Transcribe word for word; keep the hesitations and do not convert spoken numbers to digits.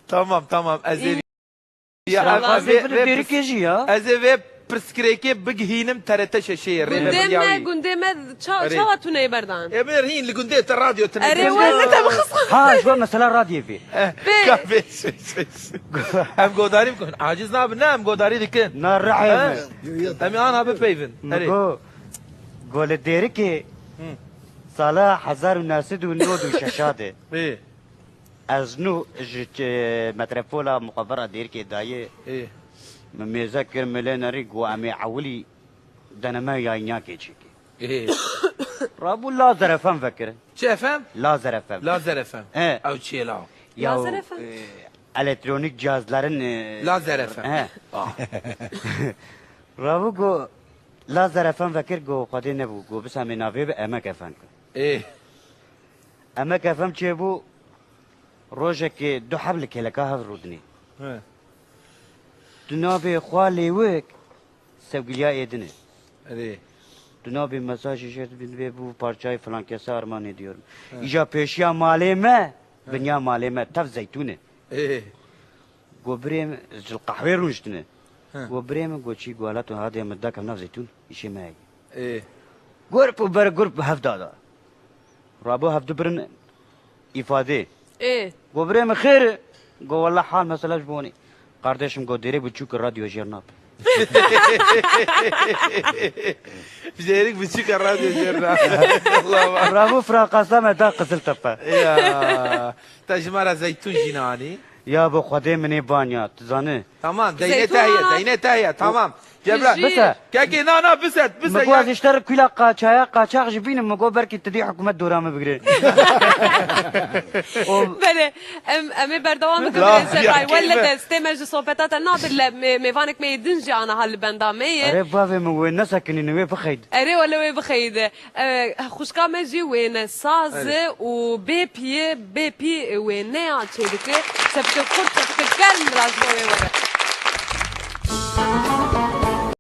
Tamam, tamam. Ez ê... Ya, Sira ez Xwazê vê, vê dêrikê pirs-, jî ya. Ez ê vê pirsgirêkê bigihînim T R T şeşê yê. Rê Gundê me, biriya wî. Gundê me ça-, Erê. Çawa tune berdan? Ê, min hîn li gundê te radyo tune Erê, kir. Wele te bixist. Ha, ji bo mesela radyê vê. Eh, Pê- ka vê, şey, şey, şey. Em godarî bikin. Aciz nabin, ne, em godarî dikin. Na rehê Ha? me. Em ê ana bipeyvin. Min Erê. Go, go li dêrikê Hı. sala hezar û neh sed û nod û şeş de. Ê. Ez nû ji ç-, metropola muxebera dêrikê dayê. Ê. Min mêze kir, min lê nerî, got, "Em ê ewilî deneme yayînyakê çêkê." Ê. Rabû Lazer F M vekir. Çi F M? Lazer F M. Lazer F M. He. Ew çi ye la? Ya Lazer o, F M. e, elektronik cihazların, e, Lazer F M. He. Ah. Rabû got, Lazer F M vekir, got, Xwedê nebû. Got, "Bisa em ê navê bi Emek F M." Ê. Emek F M çêbû, rojekê du heb li kêleka hev rûdinê. He. Tu nabê xwa lêwik, sevgiliya ê din e. Erê. Tu nabê mesajê jê dibîn, bê bu parçayı falan kese armağan ediyorum. He. Îja pêşiya malê me, He. binya malê me, tev zeytûn e. Ê. Got, "Birê min, ji li qehwê rûniştine." He. Got, "Birê min," got, "çi?" Got, "Hala tu hadê min dakem nav zeytûn, îşê me heye." Ê. Gurp û ber gurp bi hev da da. Rabû hev du birin îfadê. Ê. Got, "Birê min xêr e?" Got, "Wela hal mesela ji bo hûnê." Kardeşim, got, "Dêrê biçûk e, radyo jêr nabe." Dêrik biçûk e, radyo jêr nabe. Allah Allah. Rabû Franka Samet da Qiziltepe. Ya. Te ji me re zeytûn jî nanî. Ya bo Xwedê min ê banya, tu zanî. Tamam, deynê Zeytûn te heye, ha. deynê te heye, tamam. Cebra, Bijî. Bise. Kekê, na, na, biset, biset, Min got ya. ez ji te re kula qaçaya, qaçax jî bînim, min got belkî tu dî hikûmet dora min bigire. O Belê, em, em ê berdewam bikin, La, Rêz Seqay. ya, Welle keyfe. destê me ji sohbeta te nabe, le, me, mêvanek me yê din jî aniha li benda me ye. Erê bavê min wê nesekinîne, wê bixeyde. Erê wele wê bixeyde. E, xwişka me jî wêne saz e Erê. û bê piyê, bê pî wêneya çêdike. Sepike kurt, sepike germ, rast bo wê were.